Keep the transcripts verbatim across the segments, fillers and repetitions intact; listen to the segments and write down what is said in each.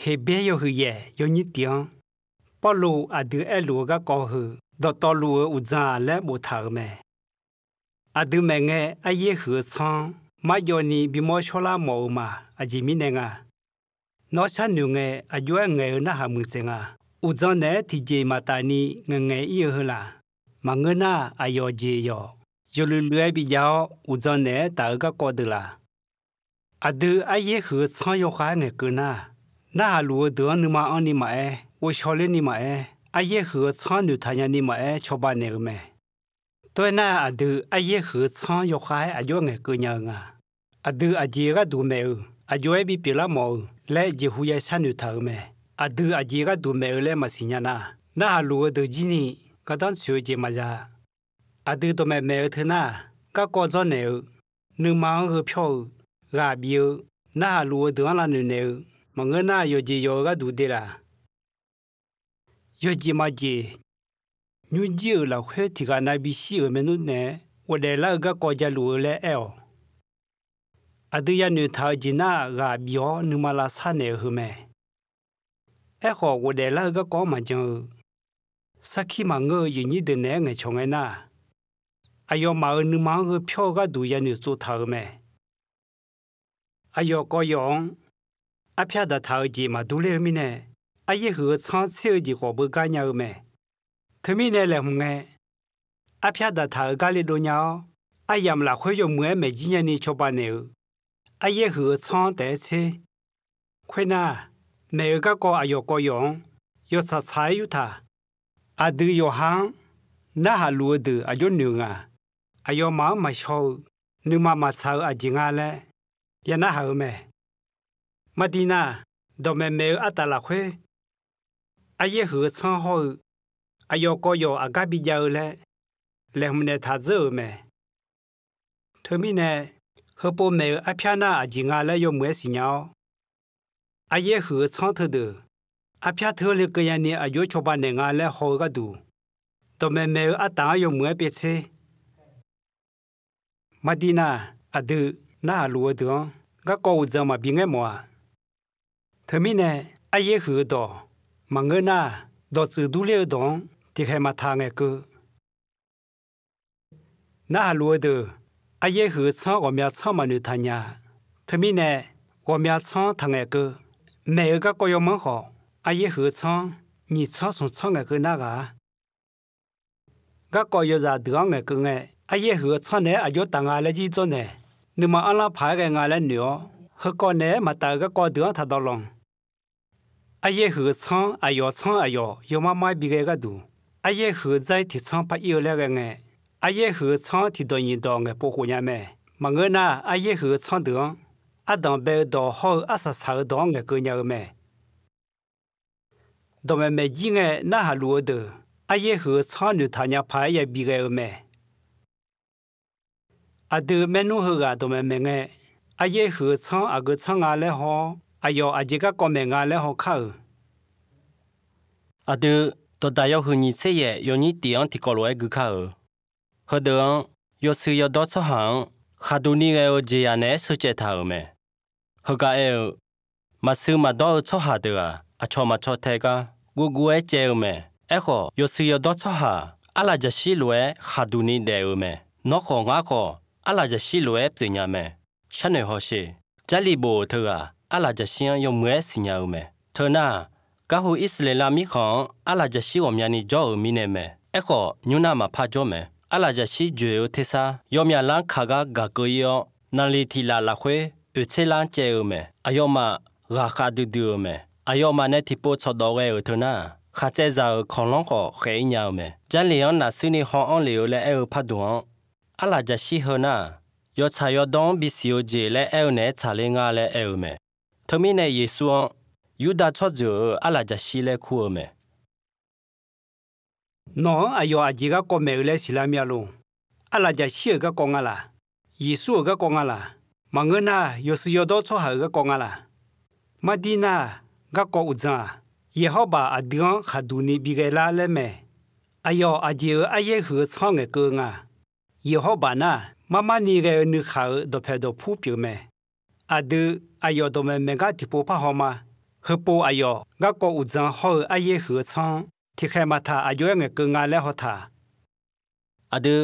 Heqbyaer yawhuiq yaef yawnyir tiq-anr, Pawrluv aqdui aerluf-eu garkawv heu dawqtawvluf-euq uqdzan-aq laer boftaq-euq mae. Aqdui maeqngae aryaer huiq-eu tsanr-anr marjawv ni bimawr shawrlar mawf-eu ma. Aqjeq mirnae nga, nawr sharnoeq ngae aqjox-aer ngaeq-eu narhaq muiqdzaeq nga. Uqdzan naeq-aer tiqjeq maqtaf ni ngaeqngaeq ir-eu heu laq. Maqngeur nar, aqyawf jeq yawq yawluiv luiv-aer bijav-awr uqdzan naeq-aer taf-eu garkawv deuq laq. Aqdui aryaer huiq-eu tsanr yawkhav-aer ngaeqkeuv nar, narhaq luf-eu deuq-anr nuima anrni maqaer, ghovshaw lerni maqaer, aryaer huiq-eu tsanr noeqtaq nyani maqaer cawba naeq-eu mae. Tov-aer nar, aqdui aryaer huiq-eu tsanr yawkhav-aer aqjox-aer ngaeqkeuv nya-eu nga. Aqdui aqjeq gharduq maeq-eu, aqjox-aer bipyeuf lar mawf-eu laer jeqhu ya sharnoeq taq-euq mae. Aqdui aqjeq gharduq maeq-eu laer maqsiq nya nar, narhaq luf-eu deuq jir ni gardanr tsoeq-eu jeq maqza. Aqdui dawqmaeq maeq-eu teu nar, garkawv dzawrnaeq-eu, nuima-anr gheu pyawr-eu, ghaq bif-eu, narhaq luf-eu deuq-anr lavnoeq naeq-eu, maqngeur nar yawqjeq yawq-eu gharduq de laq. Yawjeq majeq, nymrjir-euq lafkhoer tiq ghaq nav bishir-euq maernmr naeq-aer ghofdaef lar-eu garkawv jaluf-eu laer aer-awq. Aqdui yanoeq taq-eu jeq nar-aq, ghaq bif-awr nuima lavsar naeq-eu heu mae. Aerkhawf, ghofdaef lar-eu garkawv-anr maqjan-eu, sarkir maqngeur-eu yawqnyir deuq naeq-aer ngaeqcawq ngae nar, aqyawfmaf-euq nuima-anr gheu pyawr-eu gharduq yanoeq tsov taq-euq mae. Aqyawf kawv yawf-anr arpyar daqtaq-eu jeq maqdur ler-eu mirnae, aryaer huiq-eu tsanr tser-eu jeq khawf beugar nya-eu mae. Teumirnae laeqhmq ngae, arpyar daqtaq-euq gar le dov nya-awr, aryamq lafkhoer yawmuiq-aer maeq jir nyani cawba naeq-eu, aryaer huiq-eu tsanr-anr taef-aer tser. Khoernar, maeq-eu garkawv aqyawf kawv yawf-anr yawtsaq tsaq-aer yurtaq. Aqdui yawqha-anr narhaq luf-eu deuq aqjox noeq nga. Aqyawfmaf-anr maqshaw-eu, nuima maqtsaq-eu aqjeq nga laer ya narhaq-eu mae. Mardir nar, dawqmaeq maeq-eu artaf lafkhoer aryaer huiq-eu tsanr hawr-eu aqyawf kawv yawf aqgar bijav-eu laer laeqhmq naeq taq dzeur-euq mae. Teumirnae, heupov maeq-eu arpyar nar aqjeq nga laer yawmuiq-aer siqnya-awr, aryaer huiq-eu tsanr teudeuq arpyar teu-anr lekeuv nyani aqjox cawba naeq nga laer haw-eu gharduq, dawqmaeq maeq-eu artaf-anr yawmuiq-aer pyaev tser. Mardir nar, aqdui narhaq luf-eu deuq-anr garkawv uqdzan maqbi ngaer mawf-a. Teumirnae, aryaer huiq-eu dawq, maqngeur nar, dawqtsuif durler-eu dawq-anr tiqkhaeq maqtaq ngaeqkeuv. Narhaq luf-eu deuq, aryaer huiq-eu tsanr ghawqmya tsanr maqnoeq taq nya. Teumirnae, ghawqmya tsanr taq ngaeqkeuv. Maeq-eu garkawv yawmanr khawf, aryaer huiq-eu tsanr nyiq tsanr smq tsanr ngaeqkeuv nar ghaq-ar. Garkawv yawzaq deuq-anr ngaeqkeuv ngae, aryaer huiq-eu tsanr naeq-aer aqjox taf nga laer jir dzawrnaeq, nuima anrlar paq-aer ghae nga laer noeq-awr, heukawv naeq-aer maqtaf-eu garkawv deuq-anr taq dawvlanq. Aryaer huiq-eu tsanr aqyawf tsanr aqyawf yawmar mar bighae gharduq, aryaer huiq-eu dzar-ir tiq tsanr par ir-eu laer ghae ngae, aryaer huiq-eu tsanr tiqdawq nyiq dawq ngaeqpov khof nya mae. Maqngeur nar, aryaer huiq-eu tsanr deuq-anr ardanq bae-eu dawq hawr-eu arsaq saq-eu dawq-anr ngaeqkeuv nya-eu mae. Dawqmaeq maeq jir ngae narhaq luf-eu deuq, aryaer huiq-eu tsanr noeqtaq nya paq-aer yabi ghae-eu mae. Aqdui maernmr heughaq dawqmaeq maeq ngae, aryaer huiq-eu tsanr aqgeu tsanr nga laer haw-awr, aqyawf aqjeq garkawv maeq nga laer haw kar-euq. Aqdui, dawqdaq yawhuiq nyiq tser yaef yawnyir tiq-anr tiqkawv lof-aer gui kar-euq. Heudeuq-anr, yawshuif yawdawr tsawrhaq-anr khaqduq ni ghae-eu jeqzaq naeq-aer sheucaev taq-euq mae. Heugar aer-eu, maqshuif maqdawr-eu tsawrhaq deuq-aq, aqcawq maqcawq tae gar guvguv-aer caev-eu mae. Aerkhawf, yawshuif yawdawr tsawrhaq-aq, arlaqjaqshir lof-aer khaqduq ni daef-euq mae. Nawr khawf ngar khawf, arlaqjaqshir lof-aer pyeuf nya mae. Sharnoeq hawsher. Jarlif bof-euq teughaq arlaqjaqshir-anr yawmuiq-aer siqnya-eu mae. Teunar, garhu Irsaqleqlav mirkhanq-anr arlaqjaqshir ghawqmyani jawr-euq mirnae mae. Aerkhawf, nymr nar maqpar jawr mae. Arlaqjaqshir joeq-eu tersar yawmyaq lar-anr kaq gar gaq keuv ir-awr, naqliq tiq laf lafkhoer oeq tser lar-anr caev-eu mae. Aqyawfmaf ghaqkhav duidui-eu mae. Aqyawfmaf nae tiqpov tsawqdawq ghae-euq teunar, khaqtsaev zaq-euq kanqlanr khawf khaef-ir nya-eu mae. Jarlif-anr naqshuir ni haw anr lef-eu laer aer-eu pardmq-anr, arlaqjaqshir heu nar, yawtsaq yawdawr-anr bisiq-eu jeq laer aer-eu naeq-aer tsaqler nga laer aer-eu mae. Teumirnae Yeqsur-anr, Yurdav tsawrjeuq-euq arlaqjaqshir laer kur-eu mae. Nawq-anr aqyawf aqjeq garkawv maeq-eu laer siqlar mir-a lor? Arlaqjaqshir-euq garkawv nga laq? Yeqsur-euq garkawv nga laq? Maqngeur nar, yawshuif yawdawr tsawrhaq-euq garkawv nga laq? Mardir nar, garkawv uqdzan-aq, Yeqhawrbaq aqdui-anr khaqduq ni bighae lar laer mae. Aqyawf aqjeq-euq aryaer huiq-eu tsanr ngaeqkeuv-eu nga. Yeqhawrbaq nar, marmar ni ghae-eu nuikhaq-euq dawqpaeq dawqpur pyeuf mae. Aqdui, aqyawf dawqmaeq maeq gar tiqpov parhaw ma. Heupov aqyawf garkawv uqdzan hawr-eu aryaer huiq-eu tsanr-anr tiqkhaeq maqtaq aq jov-aer ngaeqkeuv nga laer haw taq. Aqdui,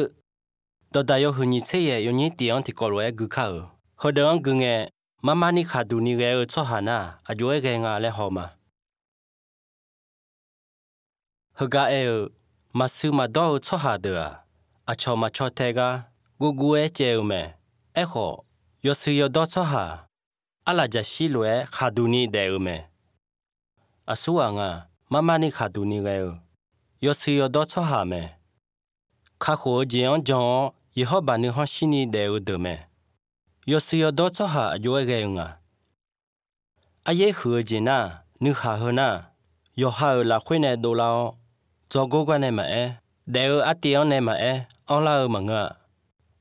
dawqdaq yawhuiq nyiq tser yaef yawnyir tif-anr tiqkawv lof-aer gui kar-euq. Heudeuq-anr gui ngae, mar mar ni khaqduq ni ghae-eu tsawrhaq nar-aq, aq jov-aer ghae nga laer haw ma. Heugar aer-eu, maqsui maqdawr-eu tsawrhaq deuq-aq, aqcawq maqcaw tae gar gurgur-aer caev-eu mae. Aerkhawf, yawsui yawdawr tsawrhaq-aq, arlaqjaqshir lof-aer khaqduq ni daef-eu mae. Aqsurghaq nga, mar mar ni khaqduq ni ghae-eu yawsui yawdawr tsawrhaq mae. Kakhof-eu jeq-anr jan-awr, Yeqhawrbaq nuikhanr shirni daef-eu deuq mae. Yawsui yawdawr tsawrhaq aq jov-aer ghae-eu nga. Aryaer huiq-eu jeq nar-aq, nuihaq heu nar-aq, yawqha-euq lafkhoer nae dovlar-awr, dzawrgawr gar nae maqaer, daef-eu artiv-anr nae maqaer, anrlar-eu maqngeur-a.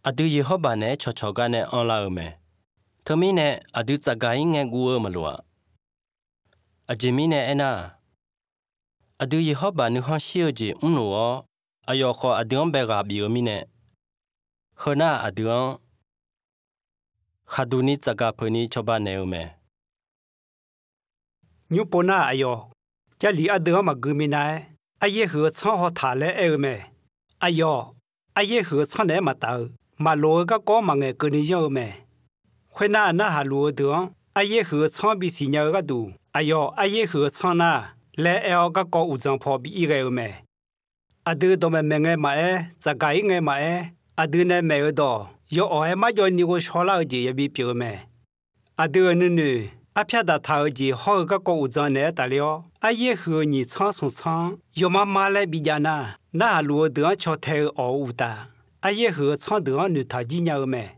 Aqdui Yeqhawrbaq naeq-aer cawqcawq gar nae anrlar-eu mae. Teumirnae, aqdui tsafgaq-ir ngae guv-eu maqloq-a. Aqjeq mirnae aernar-aq, aqdui Yeqhawrbaq nuikhanr shir-eu jeq mrluf-awr, aqyawf khawf aqdui-anr bae ghaq bif-eu mirnae, heu nar-aq, aqdui-anr khaqduq ni tsafgaq peuq ni cawba naeq-eu mae. Nymr pov nar-aq, aqyawf Jarlif ardeuv-anr maqgui minav-aer, aryaer huiq-eu tsanr haw taq laer aer-eu mae. Aqyawf, aryaer huiq-eu tsanr naeq-aer maqtaf-eu, maqloq-eu garkawv-anr maqngaeq keuvni yanr-eu mae. Khoernar, narhaq luf-eu deuq-anr aryaer huiq-eu tsanr bisiq nya-eu gharduq, aqyawf aryaer huiq-eu tsanr nar laer aer-awr, garkawv uqdzan paw bi ir ghae-eu mae. Aqdui dawqmaeq maeq ngae maqaer, tsafgaq-ir ngae maqaer, aqdui nae maeq-eu dawq yawawq-aer marjawv ni ghovshaw lar-eu jeq yabi pyeuf-eu mae. Aqdui-euq nuinoeq arpyar daqtaq-eu jeq hawr-eu garkawv uqdzan naeq-aer tafler-awr, aryaer huiq-eu nyiq tsanr smq tsanr-anr yawmar mar laer bijav nar, narhaq luf-eu deuq-anr caw tae-eu awq-eu uqtaf, aryaer huiq-eu tsanr deuq-anr noeqtaq jir nya-eu mae.